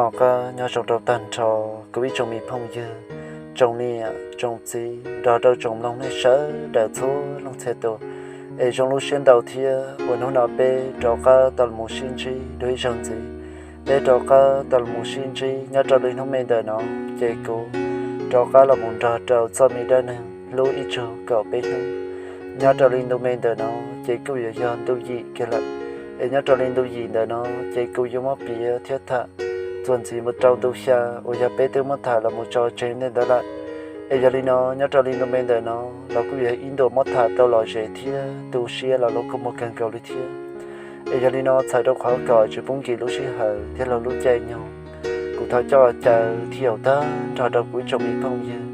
Noj qab nyob zoo rau tag nrho kuv ib tsoom me phooj ywg, tsoom niam tsoom txiv nrog rau tsoom mloog nej sawv daws txhua leej txhia tus. Es zoo lub siab ntau thiab uas hnub no peb rov qab tau los sib ntsib dua ib zaug ntxiv. Peb rov qab tau los sib ntsib nyob rau li hnub me ntawm no, ces kuv rov qab los mus nrog rau txoj me dab neeg hlub ib tsug kaum peb hnub. Nyob rau li ntu me ntawm no, ces kuj yuav yog ntu yim kiag lawm. Es nyob rau li ntu yim ntawm no, ces kuv yuav muab piav thiab tham txuas ntxiv mus rau ntu xya uas yog peb twb muab tham los mus tso tseg ntej ntawd lawm. Es yog li no, nyob rau li ntu me ntawm no los kuj yog ib ntu muab tham tau lom zem thiab tu siab los lub kua muag kawg nkaus li thiab. Es yog li no, txhawm rau qhov kom tsis pub nkim lub sij hawm thiab los lub caij nyoog, kuv thov coj caw thiab yaum tag nrho rau kuv ib tsoom me phooj ywg,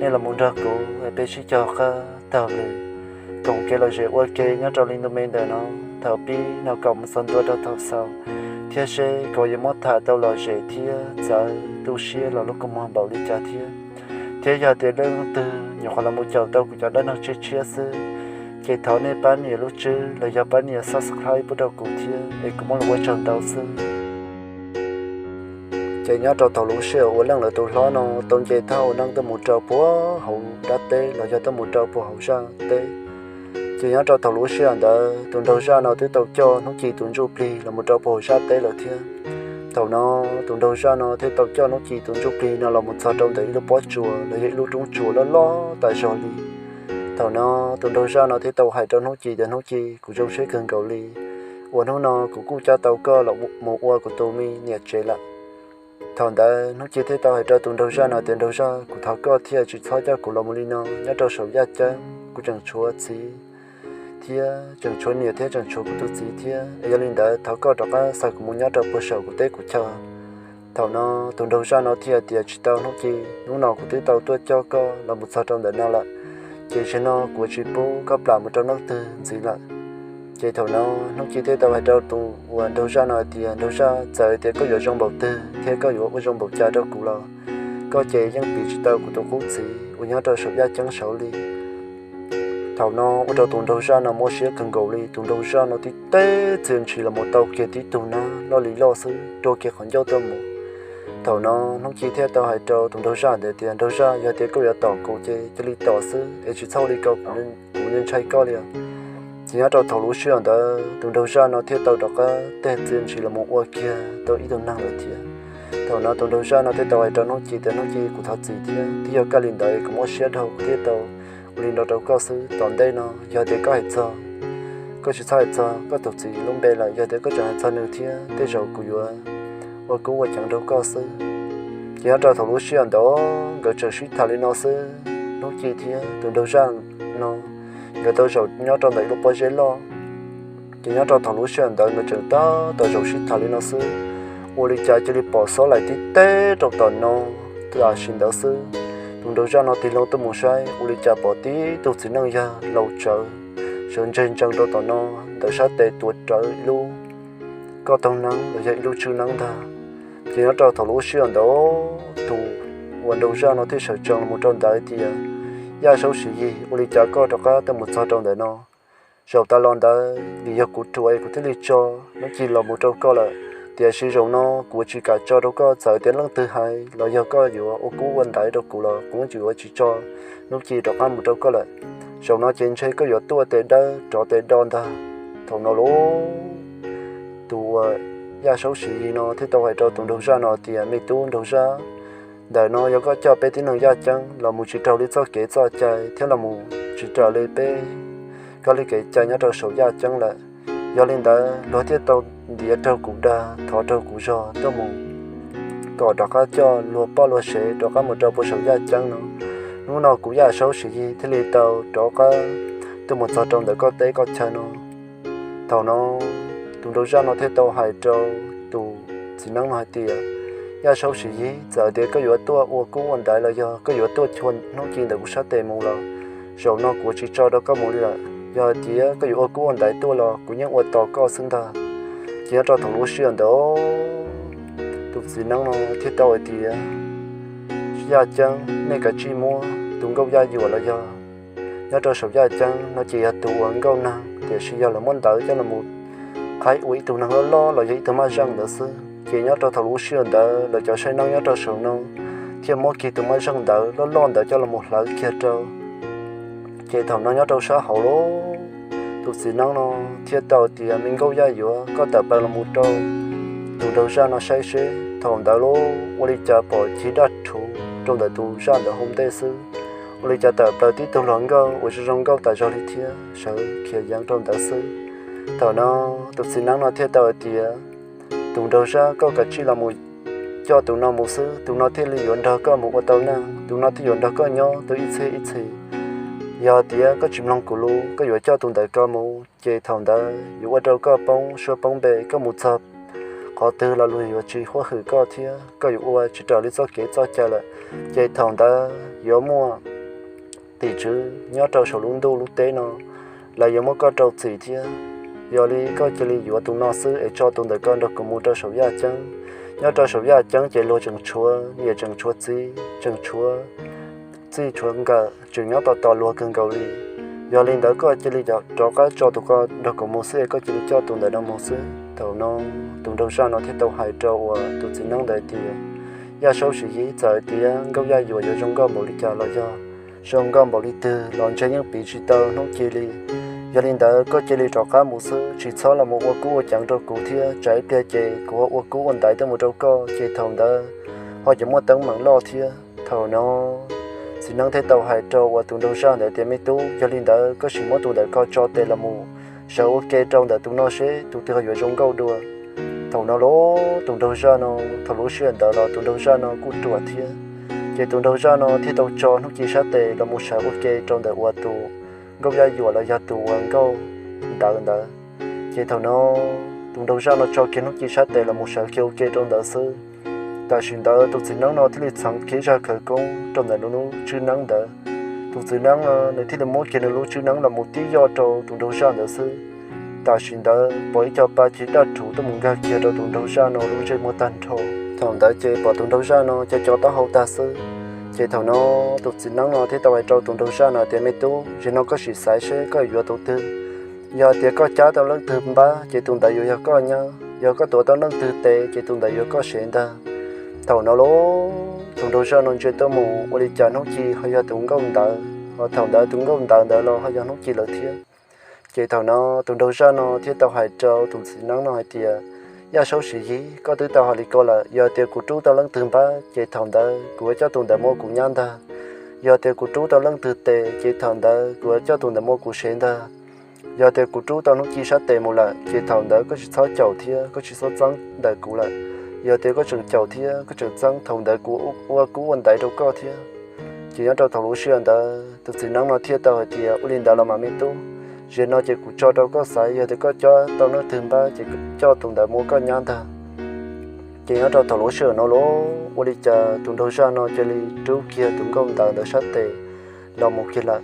nej los mus nrog kuv peb sib cog qab taug lw koom kev lom zem ua ke nyob rau li ntu me ntawm no, thaum pib no kom mus txog ntua rau thaum xaus, thiab seb kuv yuav muab tham tau lom zem thiab txawv tu siab los lub kua muag npaum li cas thiab. Thiab yog tias leej twg nyuam qhuav los mus caum tau kuv cov dab neeg tshiab tshiab xwb, ces thov nej pab nias lub tswb los yog pab nias subscribe pub rau kuv thiab, es kuv muab los ua tsaug ntau xwb. Ces nyob rau thaum lub sij hawm uas leej lawv tus hlob no tau nce thaj ua neeb tuaj mus rau puag hauv dab teb los yog tuaj mus rau puag hauv zaj teb, ces nyob rau thaum lub sij hawm ntawd tus nraug zaj no twb tau coj Hnub Ci tus ntsuj plig los mus rau puag hauv zaj teb lawm thiab. Thaum no tus nraug zaj no thiaj tau coj Hnub Ci tus ntsuj plig no los mus txog rau ntawm ib lub pob tsuas los yog ib lub roob tsuas loj loj tas zog li. Thaum no tus nraug zaj no thiaj tau hais rau Hnub Ci tias, Hnub Ci, kuv zoo siab kawg nkaus li uas hnub no kuv kuj coj tau koj los mus ua kuv tus me niam tsev lawm. Thaum ntawd Hnub Ci thiaj tau hais rau tus nraug zaj no tias, Nraug zaj, kuv thov koj thiaj tsis txhob coj kuv los mus li no nyob rau saum yaj ceeb, kuv tseem tshuav txiv thiab tseem tshuav niam thiab tseem tshuav kuv tus txiv thiab. Es yog li ntawd thov koj rov qab xa kuv mus nyob rau puag saum kuv teb kuv chaw. Thaum no tus nraug zaj no thiaj tias, Tsis tau Hnub Ci, hnub no kuv twb tau tuaj coj koj los mus txog rau ntawm no lawm, ces zaum no kuv tsis pub koj plam mus rau leej twg ntxiv lawm. Ces thaum no Hnub Ci thiaj tau hais rau tus uas nraug zaj no hais tias, Nraug zaj, txawm tias koj yuav zoo npaum twg thiab koj yuav ua zoo npaum cas rau kuv los, koj ces yeej piv tsis tau kuv tus qub txiv uas nyob rau saum yaj ceeb saud li. Thaum no ua rau tus nraug zaj no mob siab kawg nkaus li, tus nraug zaj no tib teb txia ntshis los mus tau kiag tib tug nab loj li loj xwb rua kiag qhov ncauj tuaj mus. Thaum no Hnub Ci thiaj tau hais rau tus nraug zaj ntawd tias, Nraug zaj, yog tias koj yuav tom kuv ces cia li tom xwb es tsis txhob ua li ko, kuv ntshai koj li. Ces nyob rau thaum lub sij hawm ntawd tus nraug zaj no thiaj tau rov qab teg txia ntshis los mus ua kiag tau ib tug neeg lawm thiab. Thaum no tus nraug zaj no thiaj tau hais rau Hnub Ci tias, Hnub Ci, kuv thov txim thiab, twb yog koj li ntawd kuv mob siab dhau kuv thiaj tau ua li no rau koj xwb. Tom ntej no yog tias koj hais txog, koj tsis txhob hais txog koj tus txiv lub npe lawm, yog tias koj tseem hais txog nws thiab tej zaum kuv yuav ua kub ua ceev rau koj xwb. Ces nyob rau thaum lub sij hawm ntawd nkawd tseem sib tham li no xwb, Hnub Ci thiab tus nraug zaj no nkawd tau zaum nyob rau ntawm ib lub pob zeb loj. Ces nyob rau thaum lub sij hawm ntawd nkawd tseem tab tom zaum sib tham li no xwb, ua li cas cia li pom xob laim tib teb rau tom no tam sim ntawd xwb. Tus nraug zaj no tig loo tuaj mus saib, ua li cas pom tib tug txiv neej yawg laus tsawv sawv ntseg ntsees rau tom no, ntawm sab tes tuav rawv ib lub koj toog neeb los yog ib lub tswb neeb ntag. Ces nyob rau thaum lub sij hawm ntawd tus uas nraug zaj no thiaj sawv tsees los mus rau ntawd tias, Yaj Saub Siv Yig, ua li cas koj rov qab tuaj mus txog rau ntawm no? Zaum tas los ntawd vim yog kuv ruam es kuv thiaj li tso Hnub Ci los mus rau koj lawm, tiam sis zaum no kuv tsis kam tso rau koj, txawm tias leej twg hais los yog koj yuav ua kub ua ntaiv rau kuv los kuv yeej tsis yuav tsis tso Hnub Ci rov qab mus rau koj lawm. Zaum no ces ntshe koj yuav tuaj tes dawb rov tes do ntag. Thaum no lauj, tus uas Yaj Saub Siv Yig no thiaj tau hais rau tus nraug zaj no tias, Me tub nraug zaj, ntawm no yog koj coj peb tib neeg yaj ceeb los mus tsis raws li txoj kev txoj cai thiab los mus tsis raws li peb kab li kev cai nyob rau saum yaj ceeb lawm. Yog li ntawd luag thiaj tau ntiav raug kuv dag, thov raug kuv zog tuaj mus kom rov qab coj luag poj luag sev rov qab mus rau puag saum yaj ceeb no. Hnub no kuv Yaj Saub Siv Yig thiaj li tau rov qab tuaj mus txog rau ntawm koj teb koj chaw no. Thaum no tus nraug zaj no thiaj tau hais rau tus txiv neeb no hais tias, Yaj Saub Siv Yig, txawm tias koj yuav tuaj ua kub ua ntaiv los yog koj yuav tuaj chua Hnub Ci ntawm kuv sab tes mus los, zaum no kuv tsis tso rau koj mus li lawm. Yog hais tias koj yuav ua kub ua ntaiv tuaj los kuv yeej ua tos koj xwb ntag. Ces nyob rau thaum lub sij hawm ntawd tus txiv neeb no thiaj tau hais tias, Yaj ceeb, nej kav tsij muab tus nkauj Yaj Yuam los yog nyob rau saum yaj ceeb no ces yog tus uas nkauj neeg, tiam sis yog lawv muab ntawv coj los qhaib ua ib tug neeg loj loj los yog ib tug maj zeej ntawd xwb. Ces nyob rau thaum lub sij hawm ntawd lawv cov saib neeb nyob rau saum no thiaj muab kiag tus maj zeej ntawd loj loj ntawd coj los mus hlawv kiag rau. Ces thaum no nyob rau sab hauv lub, tus txiv neeb no thiaj tau tias, Me Nkauj Yaj Yuav, koj tawm plaws los mus rau tus nraug zaj no saib seb. Thaum ntawd lub ua li cas pom cig daj rhuv rau ntawm tus zaj ntawd hauv ntej xwb. Ua li cas tawm plaws tib tug hluas nkauj uas zoo zoo nkauj tas zog li thiab sawv khiav yeev rau ntawd xwb. Thaum no tus txiv neeb no thiaj tau hais tias, Tus nraug zaj, koj kav tsij los mus coj tus no mus xwb, tus no thiaj li yuav nrog koj mus ua tau neej, tus no thiaj yuav nrog koj nyob tau ib txhiab ib txhis. Yog tias koj tsis mloog kuv lus, koj yuav coj tus ntawd ko mus, ces thaum ntawd yuav ua rau koj poob suab poob npe, koj mus txog qhov twg los luag yuav tsis huab hwm koj thiab koj yuav ua tsis raws li txoj kev txoj cai lawm. Ces thaum ntawd yuav muaj tim tswv nyob rau saum lub ntuj lub teb no, lawv yuav muab koj rau txim thiab. Yog li koj cia li yuav tus no xwb es tso tus ntawm ko nrog kuv mus rau saum yaj ceeb. Nyob rau saum yaj ceeb ces luag tseem tshuav niam tseem tshuav txiv, tseem tshuav txij tshuav nkawm, tseem nyob tos tos luag kawg nkaus li. Yog li ntawd koj cia li rov qab tso tus ko nrog kuv mus xwb es koj cia li coj tus ntawm no mus xwb. Thaum no tus nraug zaj no thiaj tau hais rau uas tus txiv neeb ntawd tias, Yaj Saub Siv Yig, txawm hais tias Nkauj Yaj Yuam yuav zoo nkauj npaum li cas los yog zoo nkauj npaum li twg los ntshe yeej piv tsis tau hnub ci li. Yog li ntawd koj cia li rov qab mus xwb, tsis txhob los mus ua kub ua ceev rau kuv thiab, tsam ib pliag ces kuv ua kub ua ntaiv tuaj mus rau koj ces thaum ntawd ho yuav muaj teeb meem loj thiab. Thaum no txiv neeb thiaj tau hais rau uas tus nraug zaj ntawd tias, Me tub, yog li ntawd koj sim muab tus ntawm ko tso tes los mus sawv ua ke rau ntawm tus no seb tus twg ho yuav zoo nkauj dua. Thaum no los tus nraug zaj no, thaum lub sij hawm ntawd los tus nraug zaj no kuj ruam thiab. Ces tus nraug zaj no thiaj tau tso hnub ci sab tes los mus sawv ua ke rau ntawm uas tus Nkauj Yaj Yuam los yog tus uas nkauj ntawv ntawd. Ces thaum no tus nraug zaj no tso kiag hnub ci sab tes los mus sawv kiag ua ke rau ntawd xwb, tam sim ntawd tus txiv neeb no thiaj li txheev kiag zaj khawv koob rau ntawm nws lub tswb neeb ntawd. Tus txiv neeb no nws thiaj li muab kiag nws lub tswb neeb los mus tib yoj rau tus nraug zaj ntawd xwb. Tam sim ntawd pom ib co pa cig daj rhuv tuaj mus nkag kiag rau tus nraug zaj no lub ntsej muag tag nrho. Thaum ntawd ces pom tus nraug zaj no co co taub hau tag xwb. Ces thaum no tus txiv neeb no thiaj tau hais rau tus nraug zaj no tias, Me tub, zaum no koj sim xaiv seb koj yuav tus twg. Yog tias koj cab tau leej twg npab ces tus ntawd yuav yog koj nyab, yog koj tuav tau leej twg tes ces tus ntawd yuav koj sev ntag. Thaum no los tus nraug zaj no ntsia tuaj mus ua li cas hnub ci ho yog tus nkauj ntawv, ho thaum ntawd tus nkauj ntawv ntawd los ho yog hnub ci lawm thiab. Ces thaum no tus nraug zaj no thiaj tau hais rau tus txiv neeb no hais tias, Yaj Saub Siv Yig, koj twb tau hais li ko lawm, yog tias kuv rub tau leej twg npab ces thaum ntawd kuv yuav coj tus ntawd mus ua kuv nyab ntag. Yog tias kuv rub tau leej twg tes ces thaum ntawd kuv yuav coj tus ntawd mus ua kuv sev ntag. Yog tias kuv rub tau hnub ci sab tes mus lawm ces thaum ntawd koj tsis txhob caum thiab koj tsis txhob txeeb ntawm kuv lawm. Yog tias koj tseem caum thiab koj tseem txeeb, thaum ntawd kuv ua kub ua ntaiv rau koj thiab. Ces nyob rau thaum lub sij hawm ntawd tus txiv neeb no thiaj tau hais tias, Ua li ntawd los mas me tub, zaum no ces kuv tso rau koj xaiv, yog tias koj cab tau leej twg npab ces coj tus ntawd mus ua koj nyab ntag. Ces nyob rau thaum lub sij hawm no los ua li cas tus nraug zaj no cia li rub kiag tus nkauj ntawv ntawd sab tes los mus kiag lawm.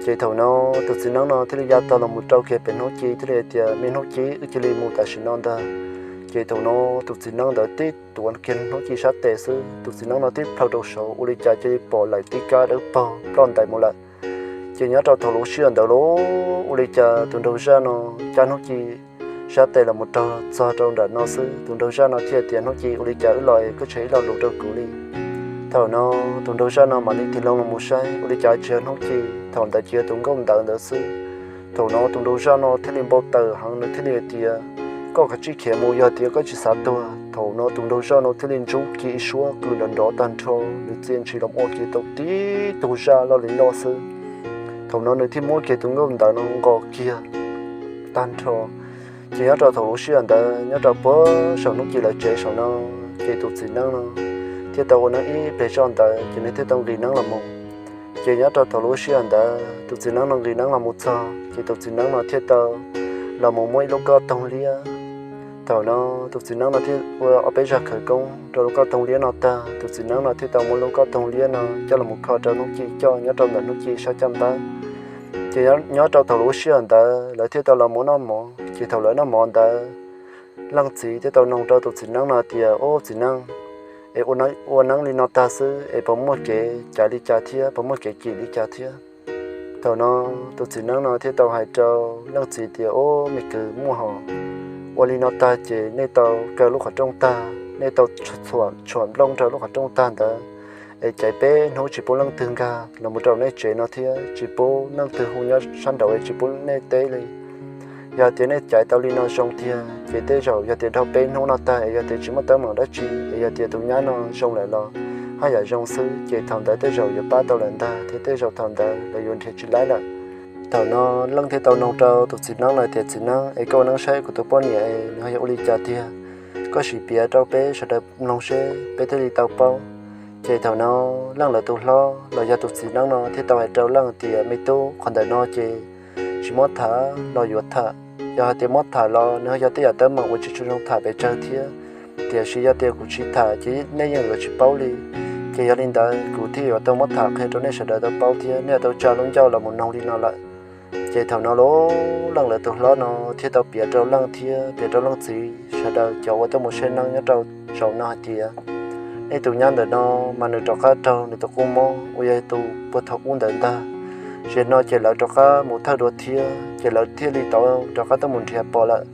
Ces thaum no tus txiv neeb no thiaj li ya tog los mus rau kiag pem hnub ci thiaj li hais tias, Me hnub ci, wb cia li mus tam sim no ntag. Ces thaum no tus txiv neeb ntawd tib tuav kiag hnub ci sab tes xwb, tus txiv neeb no tib plhaw rau saud ua li cas cia li pom lawm tib kab dawb paug ploj ntais mus lawm. Ces nyob rau thaum lub sij hawm ntawd los ua li cas tus nraug zaj no cab hnub ci sab tes los mus raug txog rau nram no xwb, tus nraug zaj no thiaj tias, Hnub ci, ua li cas wb los es koj tseem ib lo lus rau kuv li? Thaum no tus nraug zaj no mam li tig loo los mus saib ua li cas tsis yog hnub ci, thaum ntawd ces yog tus nkauj ntawv ntawd xwb. Thaum no tus nraug zaj no thiaj li npau taws heev, nws thiaj li hais tias, Koj kav tsij khiav mus, yog tias koj tsis xav tuag. Thaum no tus nraug zaj no thiaj li ntsub kiag ib suab qws nrov nrov tag nrho, nws txia ntshis los ua kiag tau tib tug zaj loj li loj xwb. Thaum no nws thiaj muab kiag tus nkauj ntawv no nqos kiag tag nrho. Ces nyob rau thaum lub sij hawm ntawd nyob rau puag saum hnub ci lawv tsev saum no, ces tus txiv neeb no thiaj tau ua neeb ib pliag zoj ntawd ces nws thiaj tau nqis neeb los mus. Ces nyob rau thaum lub sij hawm ntawd tus txiv neeb no nqis neeb los mus txog ces tus txiv neeb no thiaj tau los mus muab ib lub kauj toog liab. Thaum no tus txiv neeb no thiaj ua ob peb zaj khawv koob rau lub kauj toog liab no tag, tus txiv neeb no thiaj tau muab lub kauj toog liab no coj los mus kho rau hnub ci coj nyob rau ntawm hnub ci sab caj npab. Ces nyob rau thaum lub sij hawm ntawd lawv thiaj tau los mus noj mov, ces thaum lawv noj mov ntawd leej txiv thiaj tau nug rau tus txiv neeb no tias, Ub txiv neeb, es ua neeb li no tag xwb es puas muaj kev caiv li cas thiab puas muaj kev cim li cas thiab? Thaum no tus txiv neeb no thiaj tau hais rau leej txiv tias, Ub me kwv, muaj hos. Ua li no tag ces nej tau kaw lub qhov rooj tag, nej tau tshuam nplooj rau lub qhov rooj tag ntawd, es caiv peb hnub tsis pub leej twg nkag los mus rau nej tsev no thiab tsis pub leej twg hu nyob sab nraud es tsis pub nej teb li. Yog tias nej caiv tau li no zoo tiag ces tej zaum yog tias dhau peb hnub no tag es yog tias tsis muaj teeb meem dab tsi es yog tias tus nyab no zoo lawm los haj yam zoo xwb, ces thaum ntawd tej zaum yuav pab tau lawm ntag thiab tej zaum thaum ntawd lawv yuav nrhiav tsis laib lawm. Thaum no Leej thiaj tau nug rau tus txiv neeb lawm tias, Txiv neeb, es koj ua neeb saib kuv tus poj niam es nws ho yog ua li cas tiag? Koj sim piav rau peb sawv daws mloog seb peb thiaj li tau paub. Ces thaum no Leej lawv tus hlob los yog tus txiv neeb no thiaj tau hais rau Leej tias, Me tub, qhov ntawm no ces tsis muab tham los yuav tham. Yog hais tias muab tham los nws ho yog tej yam teeb meem uas tsis tshua zoo tham pes tsawg thiab. Tiam sis yog tias kuv tsis tham ces nej yeej yuav tsis paub li. Ces yog li ntawd kuv thiaj yuav tau muab tham qhia rau nej sawv daws tau paub thiab nej tau tsa lub ncauj los mus noog li no lawm. Ces thaum no Leej lawv tus hlob no thiaj tau piav rau Leej thiab piav rau Leej txiv sawv daws cov uas tuaj mus saib neeb nyob rau zaum no hais tias, Nej tus nyab ntawm no mas nws rov qab raug nws tus qub mob uas yog tus puag thaum ub ntawd ntag. Zaum no ces lawv rov qab mus thawj dua thiab ces lawv thiaj li tau rov qab tuaj mus nrhiav pom lawm.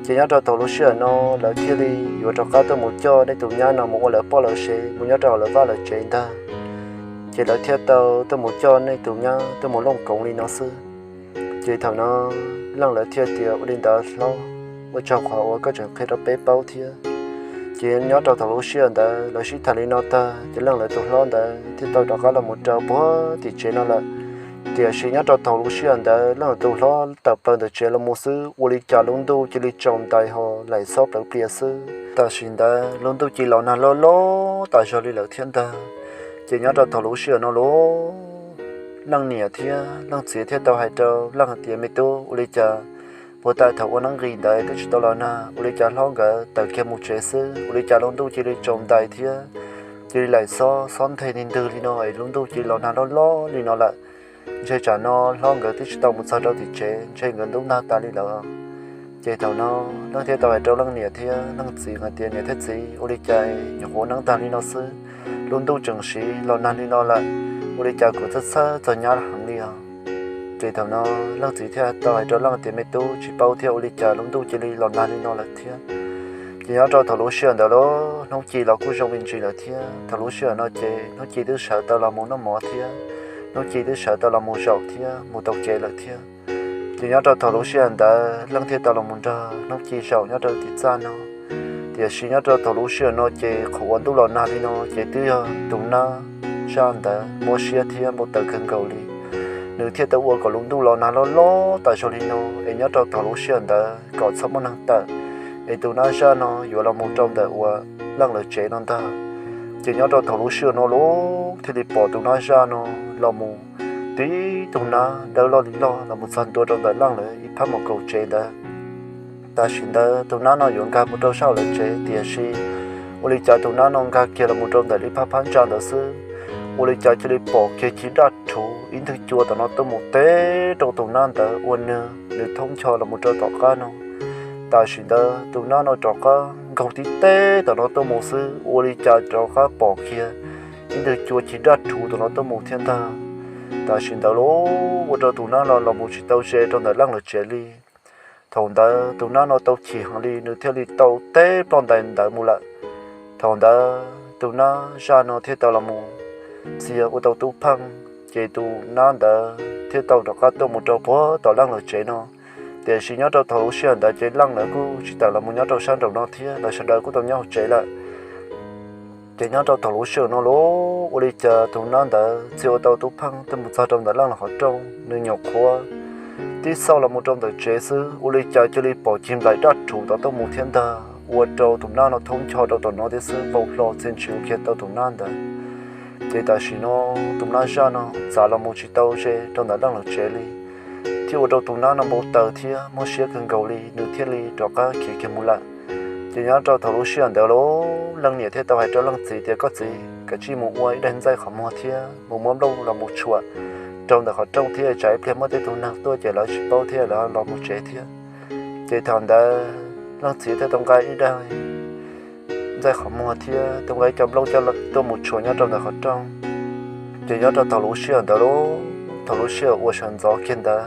Ces nyob rau thaum lub sij hawm no lawv thiaj li yuav rov qab tuaj mus coj nej tus nyab no mus ua lawv poj lawv sev mus nyob rau lawv vaj lawv tsev ntag. Ces lawv thiaj tau tuaj mus coj nej tus nyab tuaj mus looj koov li no xwb. Ces thaum no Leej lawv thiaj tias, Ua li ntawd hlob, ua tsaug qhov uas koj tseem qhia rau peb paub thiab. Ces nyob rau thaum lub sij hawm ntawd lawv sib tham li no tag ces Leej lawv tus hlob ntawd thiaj tau rov qab los mus rau puag tim tsev no lawm. Tiam sis nyob rau thaum lub sij hawm ntawd Leej lawv tus hlob tawm plaws ntawm tsev los mus xwb ua li cas lub ntuj cia li tsaus ntais ho laim xob plawv plias xwb. Tam sim ntawd lub ntuj cia li los nag loj loj tas zog li lawm thiab ntag. Ces nyob rau thaum lub sij hawm no Leej niam thiab Leej txiv thiaj tau hais rau Leej hais tias, Me tub, ua li cas puag ta thaum ua neeb nqis ntawd twb tsis tau los nag, ua li cas hlob nkawd tawm kiag mus tsev xwb ua li cas lub ntuj cia li tsaus ntais thiab cia li laim xob, xob nthe ntws li no es lub ntuj cia li los nag loj loj li no lawm? Ntshe tsam no hlob nkawd twb tsis tau mus txog rau tim tsev, ntshe nkawd ntub nag tas li lawm. Ces thaum no Leej thiaj tau hais rau Leej niam thiab Leej txiv hais tias, Niam thiab txiv, ua li cas nyuam qhuav ua neeb tag li no xwb, lub ntuj tseem siv los nag li no lawm, ua li cas kuv txhawj txhawj txog nyab heev li os? Ces thaum no Leej txiv thiaj tau hais rau Leej tias, Me tub, tsis paub thiab, ua li cas lub ntuj cia li los nag li no lawm thiab? Ces nyob rau thaum lub sij hawm ntawd los hnub ci los kuj zoo me ntsis lawm thiab. Thaum lub sij hawm no ces hnub ci twb sawv tau los mus noj mov thiab, hnub ci twb sawv tau los mus zaum thiab mus taus kev lawm thiab. Ces nyob rau thaum lub sij hawm ntawd Leej thiaj tau los mus nrog hnub ci zaum nyob rau tim txaj no. Tiam sis nyob rau thaum lub sij hawm no ces qhov uas ntuj los nag li no ces twb yog tus nab zaj ntawd muab siab thiab npau taws kawg nkaus li. Nws thiaj tau ua kom lub ntuj los nag loj loj tas zog li no es nyob rau thaum lub sij hawm ntawd kom txhob muaj neeg tawm, es tus nab zaj no yuav los mus rau ntawm uas Leej lawv tsev no ntag. Ces nyob rau thaum lub sij hawm no los thiaj li pom tus nab zaj no los mus tib tug nab dawb loj li loj los mus txog ntua rau ntawm Leej lawv ib phab mus kaum tsev ntawd. Tam sim ntawd tus nab no yuav nkag mus rau sab hauv lawv tsev, tiam sis ua li cas tus nab no nkag kiag los mus rau ntawm lub phab phab ntsa ntawd xwb, ua li cas cia li pom kiag cig daj rhuv ib nthwv cua tom no tuaj mus teb rau tus nab ntawd ua nws nws thoob ncho los mus rau tom qab no. Tam sim ntawd tus nab no rov qab nkaug tib teb tom no tuaj mus xwb, ua li cas rov qab pom kiag ib nthwv cua cig daj rhuv tom no tuaj mus thiab ntag. Tam sim ntawd los ua rau tus nab no los mus tsis tau ze rau ntawm Leej lawv tsev li. Thaum ntawd tus nab no tau chim heev li, nws thiaj li tau teb ploj ntais ntawd mus lawm. Thaum ntawd tus nab zaj no thiaj tau los mus txia ua tau tub pheej, ces tus nab ntawd thiaj tau rov qab tuaj mus rau puag tom Leej lawv tsev no. Tiam sis nyob rau thaum lub sij hawm ntawd ces Leej lawv kuj tsis tawm los mus nyob rau sab nraum no thiab, lawv sawv daws kuj tau nyob hauv tsev lawm. Ces nyob rau thaum lub sij hawm no los ua li cas tus nab ntawd txia ua tau tub pheej tuaj mus txog rau ntawm Leej lawv qhov rooj, nws nyuam qhuav tib xauj los mus rau ntawm tsev xwb, ua li cas cia li pom cig nplaim daj rhuv tom tuaj mus thiab ntag, ua rau tus nab no thoob ncho rau tom no thiab xwb, vau hlo txia ntshis ua kiag tau tus nab ntawd. Ces tam sim no tus nab zaj no txav los mus tsis tau ze rau ntawm Leej lawv tsev li, thiaj ua rau tus nab no npau taws thiab muaj siab kawg nkaus li, nws thiaj li rov qab khiav kiag mus lawm. Ces nyob rau thaum lub sij hawm ntawd los Leej niam thiaj tau hais rau Leej txiv tias, Koj txiv, kav tsij mus ua ib daig ntxaij qhov muag thiab mus muab nplooj los mus tshuam rau ntawm qhov rooj thiab, tsam ib pliag muaj tej tug neeg tuaj ces lawv tsis paub thiab lawv los mus tsev thiab. Ces thaum ntawd Leej txiv thiaj tau nqa ib daig ntxaij qhov muag thiab tau nqa ib co nplooj coj tuaj mus tshuam nyob rau ntawm qhov rooj. Ces nyob rau thaum lub sij hawm ntawd los, thaum lub sij hawm uas sawv ntxov kiag ntawd,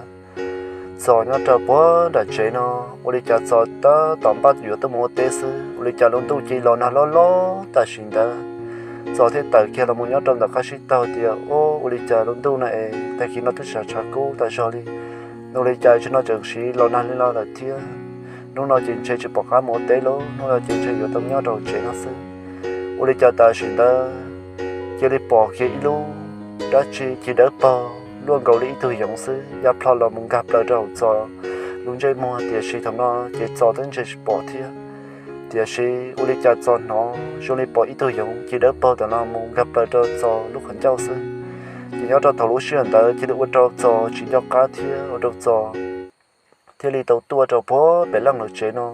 txog nyob rau puag nram tsev no, ua li cas txog tab tom npaj yuav tuaj mus ua teb xwb, Ua li cas lub ntuj cia li los nag loj loj tam sim ntawd. Txos thiaj tawm kiag los mus nyob rau ntawm qab sib taug tias, Ub, ua li cas lub ntuj no es tag kis no twb tshav tshav kub tas zog li, ua li cas tseem no tseem siv los nag li no lawm thiab? Hnub no ces ntshe tsis pom qab mus ua teb lawm, hnub no ces ntshe yuav tau nyob rau tsev no xwb. Ua li cas tam sim ntawd cia li pom kiag ib lub dab tsi ci dawb paug luaj nkaus li ib tug yoov xwb ya plho los mus nkag plaws rau hauv Txos lub ntsej muag, tiam sis thaum no ces Txos twb ntsia tsis pom thiab. Tiam sis ua li cas Txos hnov zoo li pom ib tug yoov ci dawb paug tam no mus nkag plaws rau Txos lub qhov ncauj xwb. Ces nyob rau thaum lub sij hawm ntawd cia li ua rau Txos tsis nco qab thiab ua rau Txos thiaj li tau tuaj rau puag pem Leej lawv tsev no.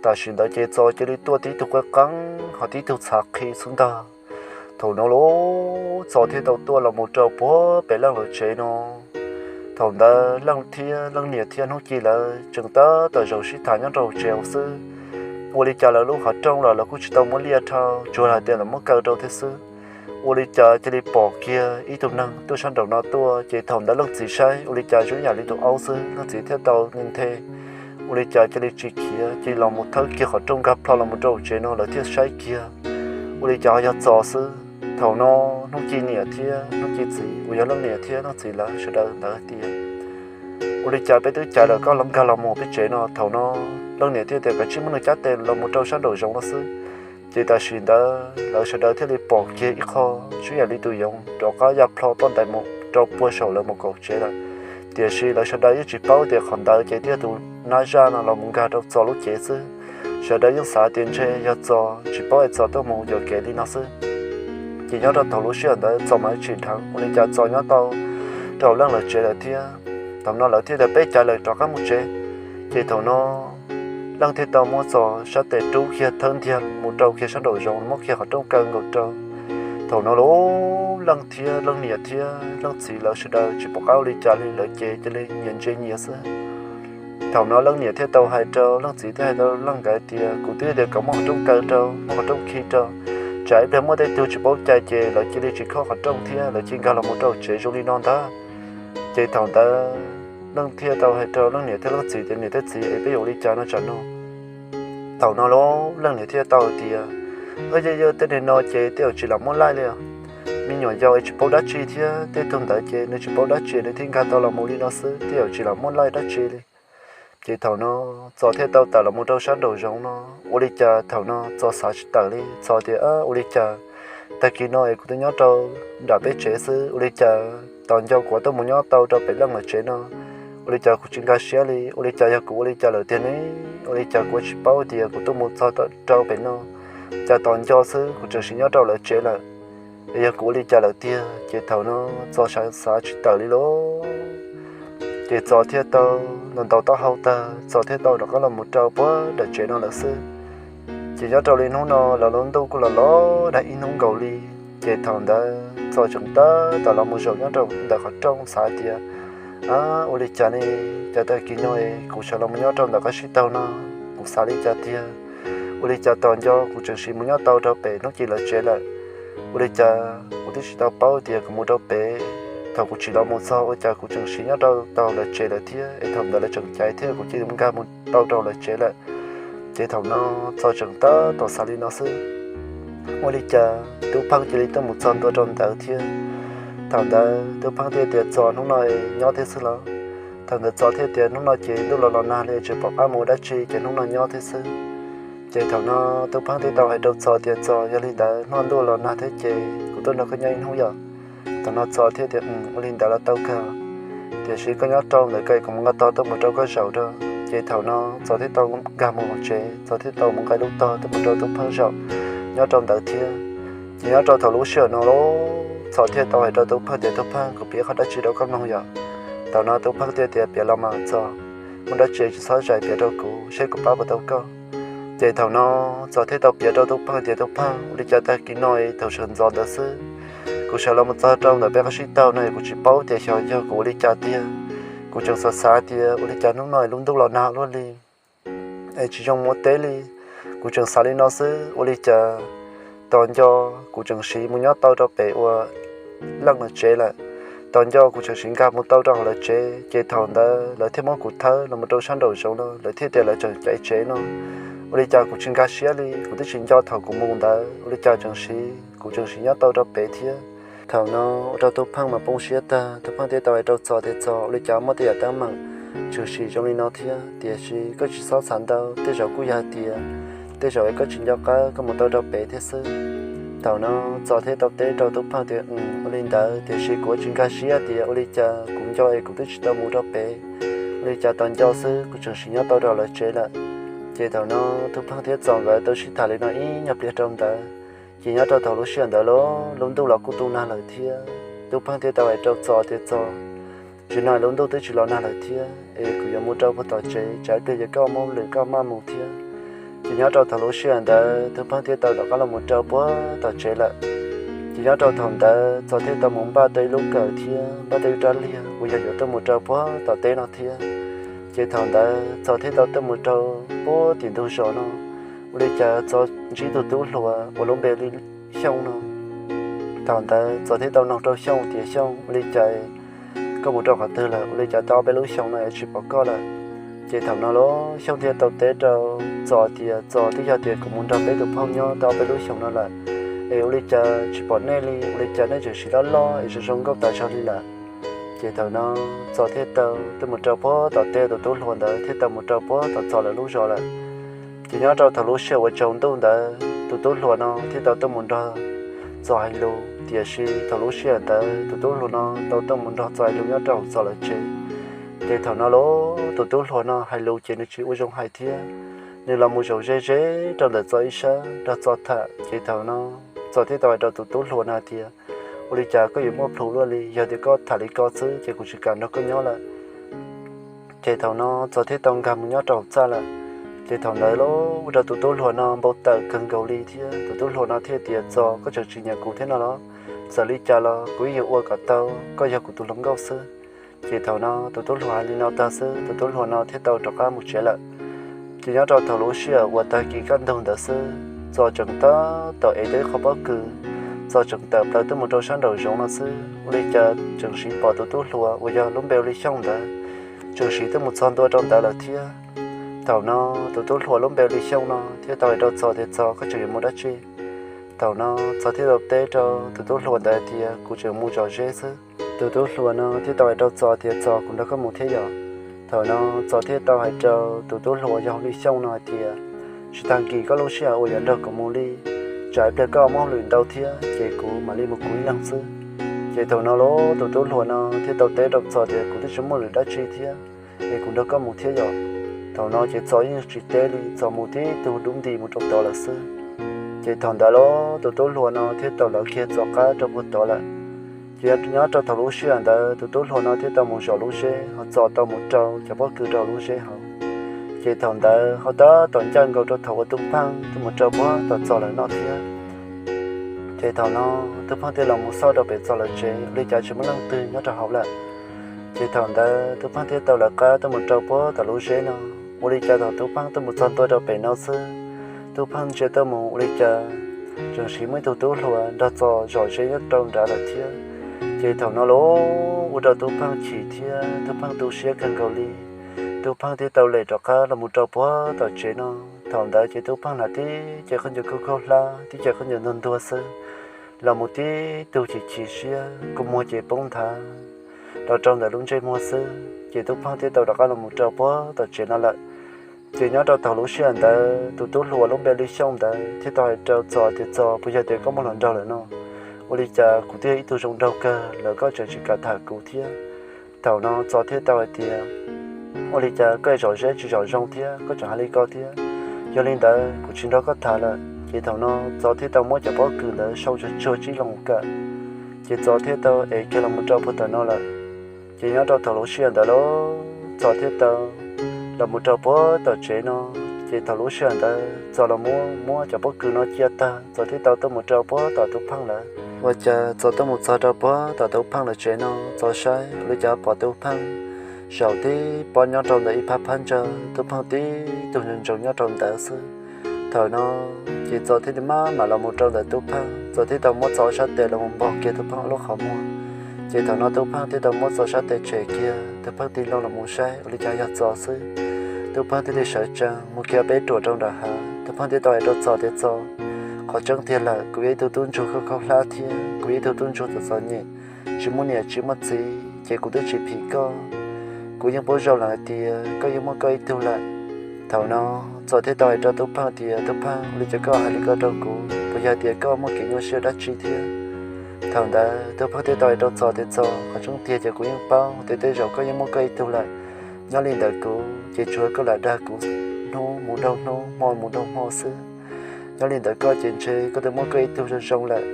Tam sim ntawd ces Txos cia li tuaj tib tug quaj qeeb ho tib tug txhav qhi xwb ntag. Thaum no los Txos thiaj tau tuaj los mus rau puag pem Leej lawv tsev no. Thaum ntawd Leej thiab Leej niam thiab Hnub Ci lawv tseem tab tom zaum sib tham nyob rau tsev hauv xwb. Ua li cas lawv lub qhov rooj los lawv kuj tsis tau muab liaj dhau, tsuas hais tias lawv muab kaw rau thiab xwb. Ua li cas cia li pom kiag ib tug neeg tuaj sab nraum no tuaj, ces thaum ntawd Leej txiv saib ua li cas zoo yam li tus aub xwb, Leej txiv thiaj tau nthe. Ua li cas cia li tsis khiav, cia li los mus thawb kiag qhov rooj nkag plho los mus rau tsev no, lawv thiaj saib kiag ua li cas ho yog Txos xwb. Thaum no Hnub Ci niam thiab Hnub Ci txiv uas yog Leej niam thiab Leej txiv lawv sawv daws ntawd tias, Ua li cas peb twb caiv lawm koj los nkag los mus peb tsev no? Thaum no Leej niam thiaj tias, Kav tsij muab nws cab tes los mus rau sab nraum zoov no xwb. Ces tam sim ntawd lawv sawv daws thiaj li pom kiag ib qho zoo yam li tus yoov rov qab ya plho poj ntais mus rau puag saum lawv mus kaum tsev lawm. Tiam sis lawv sawv daws yeej tsis paub tias qhov ntawd ces twb yog tus nab zaj no los mus nkag rau Txos lub cev xwb. Sawv daws yeej xav tias ntshe yog Txos tsis paub es Txos tuaj mus yuam kev li no xwb. Ces nyob rau thaum lub sij hawm ntawd Txos mas tsis dheev, ua li cas Txos nyob tau rau Leej lawv tsev lawm thiab. Thaum no lawv thiaj tias, Peb caiv lawm, rov qab mus tsev. Ces thaum no Leej thiaj tau muab Txos sab tes rub kiag thawb ntiag mus rau kiag sab nraum zoov, muab kiag qhov rooj kaw nkaus rau. Thaum no los Leej thiab Leej niam thiab Leej txiv lawv sawv daws tsis pom qab ua li cas li, lawv ces cia li nyias ntsia nyias xwb. Thaum no Leej niam thiaj tau hais rau Leej txiv thiab hais rau Leej nkawd tias, Kuv twb tias kom muab qhov rooj kaw rau, muab qhov rooj khi rau, tsam ib pliag muaj tej tug tsis paub cai ces lawv cia li tsis khob qhov rooj thiab lawv cia li nkag los mus rau tsev zoo li no ntag. Ces thaum ntawd Leej thiaj tau hais rau Leej niam thiab Leej txiv tias, Niam thiab txiv, es peb yuav ua li cas no tsam no? Thaum no los Leej niam thiaj tau hais tias, Yog yog tej neeg no ces tej zaum tsis lam muaj laij li os. Me nyuam yaus es tsis paub dab tsi thiab tej tug ntawd ces nws tsis paub dab tsi nws thiaj nkag tau los mus li no xwb, tej zaum tsis lam muaj laij dab tsi li. Ces thaum no Txos thiaj tau tawm los mus rau sab nraum zoov no. Ua li cas thaum no Txos xav tsis tawm li, Txos tias, Ua li cas tag kis no es kuv twb nyob rau nram peb tsev xwb, ua li cas tos nco kuv tuaj mus nyob tau rau pem Leej lawv tsev no? Ua li cas kuv tsis nkag siab li? Ua li cas yog kuv ua li cas lawm tiag ne? Ua li cas kuv tsis paub tias kuv tuaj mus txog rau pem no, cas tos nco xwb kuv tseem sim nyob rau lawv tsev lawm? Es yog kuv ua li cas lawm tiag? Ces thaum no Txos xav xav tsis tawm li lauj. Ces Txos thiaj tau ntaus ntaus taub hau tag, Txos thiaj tau rov qab los mus rau puag nram tsev no lawm xwb. Ces nyob rau li hnub no los lub ntuj kuj los los nag ib hnub nkaus li. Ces thaum ntawd Txos tseem tab tom los mus zaum nyob rau ntawm qhov rooj xav tias, Ab, ua li cas ne? Cas tag kis no kuv sawv los mus nyob rau ntawm qab sib taug no, kuv xav li cas tiag? Ua li cas tos nco kuv tseem sim mus nyob tau rau pem Hnub Ci lawv tsev lawm? Ua li cas kuv twb tsis tau paub tias kuv mus rau pem, thaum kuv tsim los mus txog ua cas kuv tseem sim nyob rau tau lawv tsev lawm thiab, es thaum ntawd lawv tseem caiv thiab kuv cia li nkag mus tau rau lawv tsev lawm. Ces thaum no Txos tseem tab tom xav li no xwb, ua li cas Tub Pheej cia li tuaj mus txog ntua rau ntawd thiab. Thaum ntawd Tub Pheej thiaj tias, Txos, hnub no nyob thiab xwb los? Thaum ntawd Txos thiaj tias, Hnub no ces ntuj los los nag li tsis pom qab mus ua dab tsi ces hnub no nyob thiab xwb. Ces thaum no Tub Pheej thiaj tau hais rau Txos tias, Txos, yog li ntawd hnub no ntuj los nag thiab ces kuv tuaj nrog koj nyob ib hnub yom? Thaum no Txos thiaj tias, Ua li ntawd los tau kawg, tiam sis koj nyob rau ntawd koj es kuv mus nqa tog tuaj mus rau koj zaum rau. Ces thaum no Txos thiaj tau nkag mus tsev, Txos thiaj tau mus nqa lub tog tuaj mus rau Tub Pheej zaum nyob rau ntawd thiab. Ces nyob rau thaum lub sij hawm no los Txos thiaj tau hais rau Tub Pheej tias, Tub Pheej, kuv piav qhov dab tsi rau koj mloog yom? Thaum no Tub Pheej thiaj tias, Piav los mas Txos, muaj dab tsi tsis txhob zais piav rau kuv seb kuv pab puas tau koj. Ces thaum no Txos thiaj tau piav rau Tub Pheej tias, Tub Pheej, ua li cas tag kis no thaum sawv ntxov ntawd xwb, kuv sawv los mus txog rau ntawm peb qab sib taug no kuv tsis paub tias xyov yog kuv ua li cas tiag. Kuv tseem xav xav tias ua li cas hnub no lub ntuj los nag luaj li es tsis zoo mus ua teb li. Kuv tseem xav li no xwb, ua li cas tos nco kuv tseem sim mus nyob tau rau pem uas Leej lawv tsev lawm. Tos nco kuv tseem sim nkag mus tau rau hauv lawv tsev, ces thaum ntawd lawv thiaj muab kuv thawb los mus rau sab nraum zoov no, lawv thiaj tias lawv tseem caiv tsev no. Ua li cas kuv tsis nkag siab li, kuv twb tsis nco thaum kuv mus ntawd, ua li cas tseem siv, kuv tseem siv nyob tau rau pem thiab. Thaum no ua rau Tub Pheej mas poob siab tag, Tub Pheej thiaj tau hais rau Txos tias, Txos, ua li cas muaj tej yam teeb meem tshwm sim zoo li no thiab, tiam sis koj tsis txhob xav ntau, tej zaum kuj yog hais tias tej zaum es koj tsis nco qab koj mus tau rau pem thiab xwb. Thaum no Txos thiaj tau teb rau Tub Pheej tias, Ua li ntawd tiam sis kuv tsis nkag siab tias ua li cas kuv nco es kuv twb tsis tau mus rau pem, ua li cas tos nco xwb kuv tseem siv nyob tau rau lawv tsev lawm. Ces thaum no Tub Pheej thiab Txos nkawd tau sib tham li no ib nyuag pliag rau ntawd, ces nyob rau thaum lub sij hawm ntawd los lub ntuj los kuj tu nag lawm thiab. Tub Pheej thiaj tau hais rau Txos tias, Txos, tsis no lub ntuj twb tsis los nag lawm thiab, es kuv yuav mus rau puag tom tsev, tsam ib pliag yog koj muaj lwm koj maj mus thiab. Ces nyob rau thaum lub sij hawm ntawd Tub Pheej thiaj tau rov qab los mus rau puag tom tsev lawm. Ces nyob rau thaum ntawd Txos thiaj tau mus npaj tau ib lub kawm thiab npaj tau ib rab liag uas yog yuav tuaj mus rau puag tom teb no thiab. Ces thaum ntawd Txos thiaj tau tuaj mus rau puag tim ntug zos no, ua li cas Txos ntsib tus tub hluas uas lub npe li Xyooj no. Thaum ntawd Txos thiaj tau noog rau Xyooj tias, Xyooj, ua li cas koj mus rau qhov twg lawm, ua li cas tau ob peb lub xyoos no es tsis pom koj lawm? Ces thaum no los Xyooj thiaj tau teb rau Txos tias, Txos, twb yog tias kuv mus nrog peb tus phauj nyob tau ob peb lub xyoos no lawm, es ua li cas tsis pom nej li, ua li cas nej tseem siv loj loj es zoo zoo nkauj tas zog li lawm? Ces thaum no Txos thiaj tau tuaj mus rau puag tom teb, tus tub hluas ntawd thiaj tau mus rau puag tom Txos lawv lub zos lawm. Ces nyob rau thaum lub sij hawm uas tsaus ntuj ntawd tus tub hluas no thiaj tau tuaj mus nrog Txos hais lus, tiam sis thaum lub sij hawm ntawd tus tub hluas no tau tuaj mus nrog Txos hais lus nyob rau hauv Txos lawv tsev. Ces thaum no los tus tub hluas no hais lus ces nws tsis ua zoo hais thiab, nws los mus zaum ze ze rau ntawm Txos ib sab nrog Txos tham. Ces thaum no Txos thiaj tau hais rau tus tub hluas no tias, Ua li cas koj yuav muaj plhus luaj li, yog tias koj tham li ko xwb ces kuv tsis kam nrog koj nyob lawm. Ces thaum no Txos thiaj tau nkag mus nyob rau hauv txaj lawm. Ces thaum ntawd los ua rau tus tub hluas no npau taws kawg nkaus li thiab. Tus tub hluas no thiaj tias, Txos, koj tseem tsis nyiam kuv thiab no los? Txawm li cas los kuv yeej yuav ua kom tau koj yog kuv tus hluas nkauj xwb. Ces thaum no tus tub hluas hais li no tag xwb, tus tub hluas no thiaj tau rov qab mus tsev lawm. Ces nyob rau thaum lub sij hawm uas tag kis kaj ntug ntawd xwb, Txos tseem tab tom ev tau ib qho pob kws, Txos tseem tawm plaws tuaj mus rau sab nraum zoov no xwb, ua li cas tseem siv pom tus tub hluas uas yog lub npe ua li Xyooj ntawd tseem siv tuaj mus txog ntua rau ntawd lawm thiab. Thaum no tus tub hluas lub npe ua li Xyooj no thiaj tau hais rau Txos tias, Txos, koj tseem yuav mus dab tsi? Thaum no Txos thiaj tau teb rau tus tub hluas ntawd tias, Kuv tseem mus zom zeb xwb. Tus tub hluas no thiaj tau hais rau Txos tias, Txos, kuv nrog koj mus thiab yom. Thaum no Txos thiaj tau hais rau tus tub hluas yog hu li Xyooj no hais tias, Tsis tag kis koj lub sij hawm uas yuav nrog kuv mus li, tsam ib pliag koj muaj hauj lwm ntau thiab ces kuv mam li mus kuv ib leeg xwb. Ces thaum no los tus tub hluas no thiaj tau teb rau Txos tias, Kuv twb tsis muaj lwm dab tsi thiab, es kuv nrog koj mus thiab yom. Thaum no ces Txos yeej tsis teb li, Txos mus tib tug dub nti mus rau tod lawm xwb. Ces thaum ntawd los tus tub hluas no thiaj tau lawv kiag Txos qab rau puag tod lawm. Ces nyob rau thaum lub sij hawm ntawd tus tub hluas no thiaj tau mus zom lub zeb, ho Txos tau mus rau cov pob kws rau lub zeb hauv. Ces thaum ntawd ho tab tom ncaj nkaus rau thaum uas Tub Pheej tuaj mus rau puag tom Txos lawv no thiab. Ces thaum no Tub Pheej thiaj los mus xauj rau pem Txos lawv tsev, ua li cas tsis muaj leej twg nyob rau hauv lawm. Ces thaum ntawd Tub Pheej thiaj tau lawv qab tuaj mus rau puag tom lub zeb no. Ua li cas thaum Tub Pheej tuaj mus txog ntua rau pem no xwb, Tub Pheej ntsia tuaj mus ua li cas tseem siv muaj ib tug tub hluas nrog Txos zom zeb nyob rau nrad lawm thiab. Ces thaum no los ua rau Tub Pheej chim thiab Tub Pheej tu siab kawg nkaus li. Tub Pheej thiaj tau lem rov qab los mus rau puag tom tsev no. Thaum ntawd ces Tub Pheej hnav tib ce khaub ncaws khaub khaub hlab, tib ce khaub ncaws ntuag ntuag xwb, los mus tib tug chim chim siab, kua muag ces poob nthav los rau ntawm lub ntsej muag xwb. Ces Tub Pheej thiaj tau rov qab los mus rau puag tom tsev no lawm. Ces nyob rau thaum lub sij hawm ntawd tus tub hluas lub npe li Xyooj ntawd thiaj tau hais rau Txos tias, Txos, puas yog tias koj muaj hluas nraug lawm no? Ua li cas kuv twb yog ib tug zoo nraug kawg lawm koj tseem tsis kam tham kuv thiab? Thaum no Txos thiaj tau hais tias, Ua li cas koj zom zeb tsis zom zoo thiab koj tseem hais li ko thiab? Yog li ntawd kuv tsis nrog koj tham lawm. Ces thaum no Txos thiaj tau muab cov pob kws ntawd sau tsuag tsuag tsib loo kawm. Ces Txos thiaj tau ev kiag los mus rau puag tom no lawm. Ces nyob rau thaum lub sij hawm ntawd los Txos thiaj tau los mus rau puag tom tsev no. Ces thaum lub sij hawm ntawd Txos los muab muab cov pob kws no cia tag, Txos thiaj tau tuaj mus rau puag tom Tub Pheej lawv. Ua cas Txos tuaj mus txog rau puag tom Tub Pheej lawv tsev no, Txos saib ua li cas pom Tub Pheej zaum tib pob nyob rau ntawm ib phab phab ntsa, Tub Pheej tib tug ntsoov ntsoov nyob rau ntawd xwb. Thaum no ces Txos thiaj li maj mam los mus rau ntawm Tub Pheej, Txos thiaj tau muab Txos sab tes los mus npog kiag Tub Pheej lub qhov muag. Ces thaum no Tub Pheej thiaj tau muab Txos sab tes tshem kiag, Tub Pheej tig loo los mus saib ua li cas yog Txos xwb. Tub Pheej thiaj li sawv tsees mus kiag peb ruam rau nram hav. Tub Pheej thiaj tau hais rau Txos tias, Txos, qhov tseeb tiag lawm, kuv yog ib tug tub ntsuag khaub khaub hlab thiab kuv yog ib tug tub ntsuag txom txom nyem, tsis muaj niam tsis muaj txiv, ces kuv twb tsis phim koj. Kuv yeej paub zoo lawm hais tias koj yeej muaj koj ib tug lawm. Thaum no Txos thiaj tau hais rau Tub Pheej tias, Tub Pheej, ua li cas koj hais li ko rau kuv? Puas yog tias koj muaj kev nyuaj siab dab tsi thiab? Thaum ntawd Tub Pheej thiaj tau hais rau Txos tias, Txos, qhov tseeb tiag ces kuv yeej paub tias tej zaum koj yeej muaj koj ib tug lawm. Nyob li ntawd kuv ces tsuas koj lam dag kuv hnub mus dhau hnub, hmo mus dhau hmo xwb. Nyob li ntawd koj ces ntshe koj twb muaj koj ib tug zoo zoo lawm.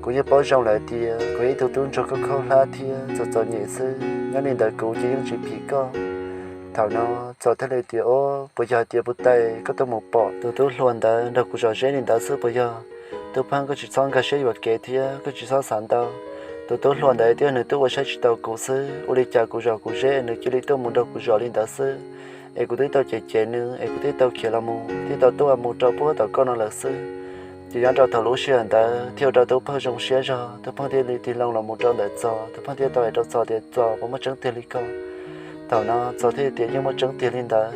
Kuv yeej paub zoo lawm tias kuv yog ib tug tub ntsuag khaub khaub hlab thiab txom txom nyem xwb, nyob li ntawd kuv ces yeej tsis phim koj. Thaum no Txos thiaj li tias, Au, puas yog tias puag ta koj tuaj mus pom tus tub hluas ntawd nrog kuv zom zeb li ntawd xwb puas yog? Tub Pheej, koj tsis txhob nkag siab yuam kev thiab koj tsis txhob xav ntau. Tus tub hluas ntawd twb yog nws twb ua saib tsis taus kuv xwb, ua li cas kuv zom kuv zeb nws cia li tuaj mus nrog kuv zom li ntawd xwb, es kuv twb tau cem cem nws es kuv twb tau khiav los mus, twb tau tuaj mus rau puag tom koj no lawm xwb. Ces nyob rau thaum lub sij hawm ntawd thiaj ua rau Tub Pheej zoo siab zog, Tub Pheej thiaj li tig loo los mus rau ntawm Txos, Tub Pheej thiaj tau hais rau Txos tias, Txos, puas muaj tseeb tiag li ko? Thaum no Txos thiaj tias, Yeej muaj tseeb tiag li ntawd.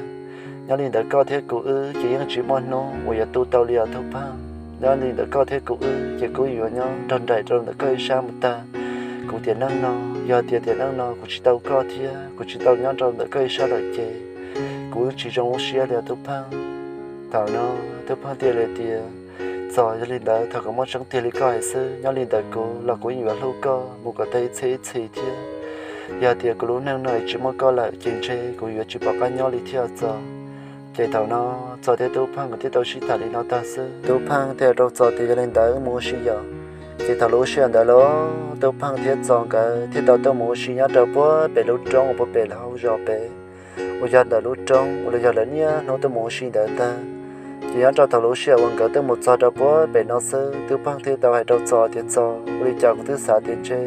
Nyob li ntawd koj thiab kuv wb ces yeej tsis muaj hnub uas yuav tu tau li os Tub Pheej. Nyob li ntawd koj thiab kuv wb ces kuv yuav nyob nrog nraim rau ntawm koj ib sab mus tag kuv tiam neej no. Yog tias tiam neej no kuv tsis tau koj thiab kuv tsis tau nyob rau ntawm koj ib sab lawm ces kuv wb tsis zoo lub siab li os Tub Pheej. Thaum no Tub Pheej thiaj li tias, Txos, yog li ntawd thaum kawg muaj tseeb tiag li koj hais xwb, nyob li ntawd kuv los kuv yeej yuav hlub koj mus kom tag ib txhiab ib txhis thiab. Yog tias kuv lub neej no tsis muaj koj lawm ces ntshe kuv yuav tsis pom qab nyob li thiab Txos. Ces thaum no Txos thiab Tub Pheej nkawd thiaj tau sib tham li no tag xwb. Tub Pheej thiaj rau Txos tias, Yog li ntawd wb mus ua si yom. Ces thaum lub sij hawm ntawd los Tub Pheej thiab Txos nkawd thiaj tau tuaj mus ua si nyob rau puag pem lub roob uas puag pem hauv zos pem, uas yog ntawm lub roob uas los yog lawv niaj hnub tuaj mus ua si ntawd ntag. Ces nyob rau thaum lub sij hawm uas nkawd tuaj mus txog rau puag pem no xwb, Tub Pheej thiaj tau hais rau Txos tias, Txos, ua li cas kuv twb xav tias ntshe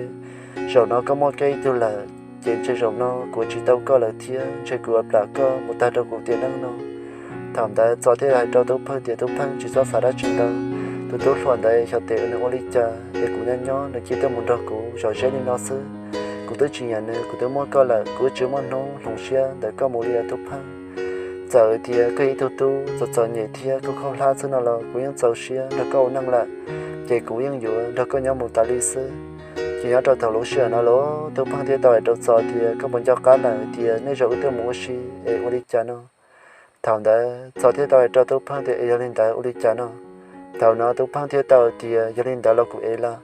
zaum no koj muaj koj ib tug lawm, ces ntshe zaum no kuv tsis tau koj lawm thiab ntshe kuv yuav plam koj mus tag rau kuv tiam neej no. Thaum ntawd Txos thiaj hais rau Tub Pheej tias, Tub Pheej, tsis txhob xav dab tsi ntau. Tus tub hluas ntawd xyov tes nws ua li cas es kuv nyob nyob nws cia tuaj mus nrog kuv zom zeb li no xwb. Kuv twb tsis nyiam nws, kuv twb muaj koj lawm, kuv twb tsis muaj hnub hloov siab ntawm koj mus li os Tub Pheej. Txawm tias koj yog ib tug tub txom txom nyem thiab khaub khaub hlab xwb no los kuv yeej txaus siab nrog koj ua neej lawm, ces kuv yeej yuav nrog koj nyob mus tas li xwb. Ces nyob rau thaum lub sij hawm no los Tub Pheej thiaj tau hais rau Txos tias, Koj puas nco qab lawm tias nej zaum wb tuaj mus ua si es ua li cas no? Thaum ntawd Txos thiaj tau hais rau Tub Pheej tias, Es yog li ntawd ua li cas no? Thaum no Tub Pheej thiaj tau tias, Yog li ntawd los kuv ev lawm.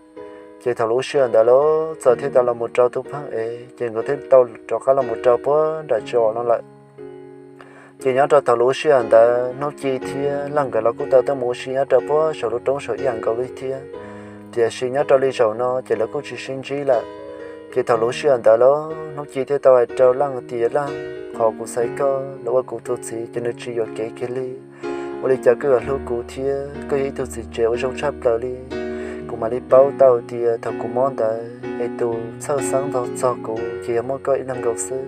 Ces thaum lub sij hawm ntawd los Txos thiaj tau los mus rau Tub Pheej ev, ces nkawd thiaj tau rov qab los mus rau puag nram tsev no lawm. Ces nyob rau thaum lub sij hawm ntawd Hnub Ci thiab Leej nkawd los kuj tau tuaj mus ua si nyob rau puag saum lub roob saum ib yam nkaus li thiab. Tiam sis nyob rau li zaum no ces lawv kuj tsis sib ntsib lawm. Ces thaum lub sij hawm ntawd los Hnub Ci thiaj tau hais rau Leej tias, Leej, qhov kuv xaiv koj los ua kuv tus txiv ces nws tsis yuam kev kiag li. Ua li cas koj yuav hlub kuv thiab koj yog ib tug txiv tsev uas zoo tshaj plaws li. Kuv mam li paub tau tias thaum kuv mob ntawd es tus txhawj xeeb nrog txog kuv ces yog muaj koj ib leeg nkaus xwb.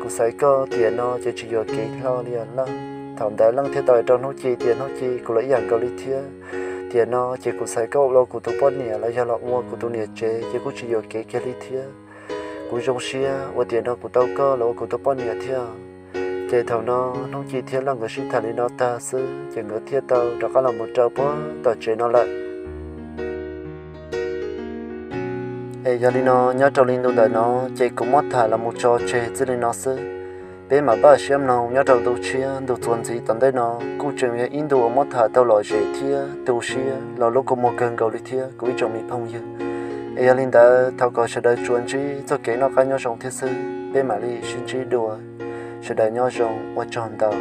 Kuv xaiv koj tiam no ces tsis yuam kev hlo li os Leej. Thaum ntawd Leej thiaj tau hais rau Hnub Ci tias, Hnub Ci, kuv los ib yam nkaus li thiab. Tiam no ces kuv xaiv koj ua kuv tus poj niam los yog los ua kuv tus niam tsev ces kuj tsis yuam kev kiag li thiab. Kuv zoo siab uas tiam no kuv tau koj los ua kuv tus poj niam thiab. Ces thaum no Hnub Ci thiab Leej nkawd sib tham li no tag xwb ces nkawd thiaj tau rov qab los mus rau puag tom tsev no lawm. Es yog li no nyob rau li ntu ntawm no ces kuv muab tham los mus tso tseg txij li no xwb. Peb mam pab siab mloog nyob rau ntu tshiab ntu txuas ntxiv tom ntej no, kuj tseem yog ib ntu uas muab tham tau lom zem thiab tu siab los lub kua muag kawg nkaus li thiab kuv ib tsoom me phooj ywg. Es yog li ntawd thov kom sawv daws tsuas ntsib txoj kev noj qab nyob zoo thiab xwb, peb mam li sib ntsib dua. Sawv daws nyob zoo, ua tsaug ntau.